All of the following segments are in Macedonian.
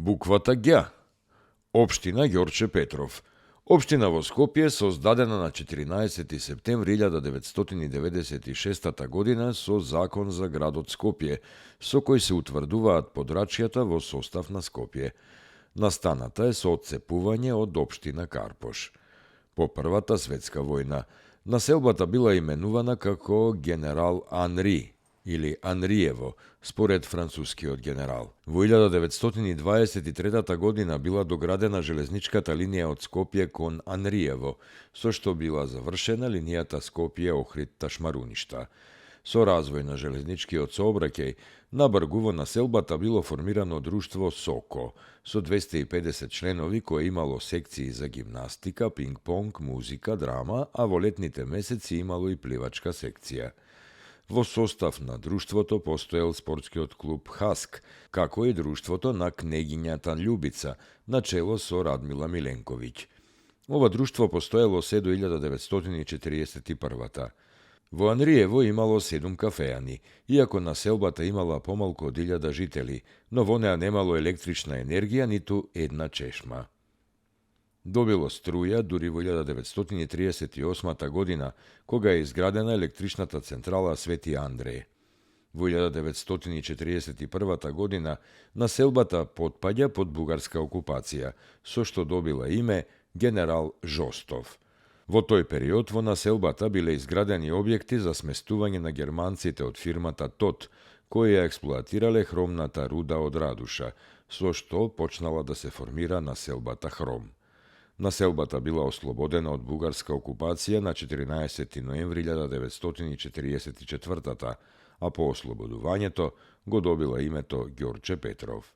Буквата Г. Општина Ѓорче Петров. Општина во Скопје создадена на 14 септември 1996 година со Закон за градот Скопје, со кој се утврдуваат подрачјата во состав на Скопје. Настаната е со отцепување од општина Карпош. По Првата светска војна, населбата била именувана како генерал Анри или Анриево, според францускиот генерал. Во 1923 година била доградена железничката линија од Скопје кон Анриево, со што била завршена линијата Скопје-Охрид-Ташмаруништа. Со развој на железничкиот сообраќај, на бргу во населбата било формирано друштво СОКО, со 250 членови кое имало секции за гимнастика, пинг-понг, музика, драма, а во летните месеци имало и пливачка секција. Во состав на друштвото постоел спортскиот клуб Хаск, како и друштвото на кнегињата Љубица, на чело со Радмила Миленковиќ. Ова друштво постоело се до 1941. Во Анриево имало 7 кафеани, иако населбата имала помалку од 1000 жители, но во неа немало електрична енергија ниту една чешма. Добило струја дури во 1938 година, кога е изградена електричната централа Свети Андреј. Во 1941 година населбата потпаѓа под бугарска окупација, со што добила име генерал Жостов. Во тој период во населбата биле изградени објекти за сместување на германците од фирмата ТОТ, кои ја експлоатирале хромната руда од Радуша, со што почнала да се формира населбата Хром. Населбата била ослободена од бугарска окупација на 14 ноември 1944, а по ослободувањето го добила името Ѓорче Петров.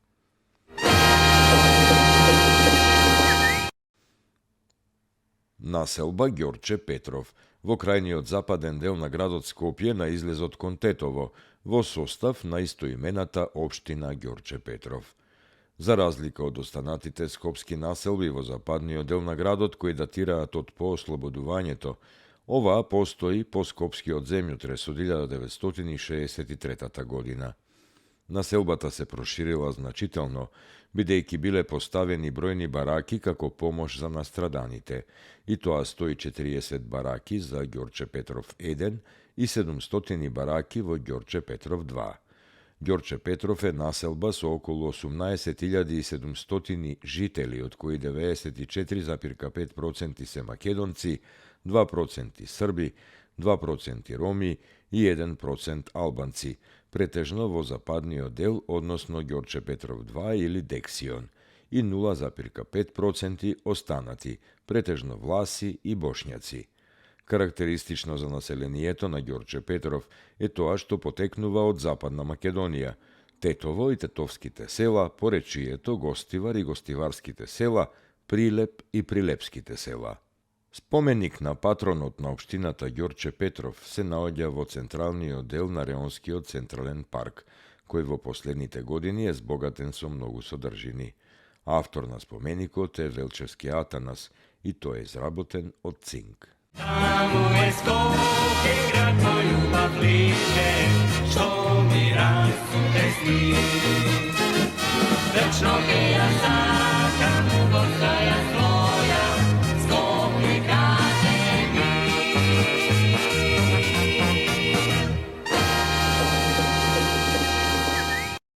Населба Ѓорче Петров во крајниот западен дел на градот Скопје на излезот кон Тетово, во состав на истоимената општина Ѓорче Петров. За разлика од останатите скопски населби во западниот дел на градот кои датираат од поослободувањето, оваа постои по скопскиот земјотрес од 1963 година. Населбата се проширила значително, бидејќи биле поставени бројни бараки како помош за настраданите, и тоа 140 бараки за Ѓорче Петров 1 и 700 бараки во Ѓорче Петров 2. Ѓорче Петров е населба со околу 18.700 жители, од кои 94,5% се македонци, 2% срби, 2% роми и 1% албанци, претежно во западниот дел, односно Ѓорче Петров 2 или Дексион, и 0,5% останати, претежно власи и бошњаци. Карактеристично за населението на Ѓорче Петров е тоа што потекнува од Западна Македонија, Тетово и тетовските села, Поречието, Гостивар и гостиварските села, Прилеп и прилепските села. Споменик на патронот на општината Ѓорче Петров се наоѓа во централниот дел на Реонскиот централен парк, кој во последните години е збогатен со многу содржини. Автор на споменикот е Велчевски Атанас и тој е изработен од цинк. Таму е Скопје, град мој љубав лише, што ми расте сни. Вечно ќе ја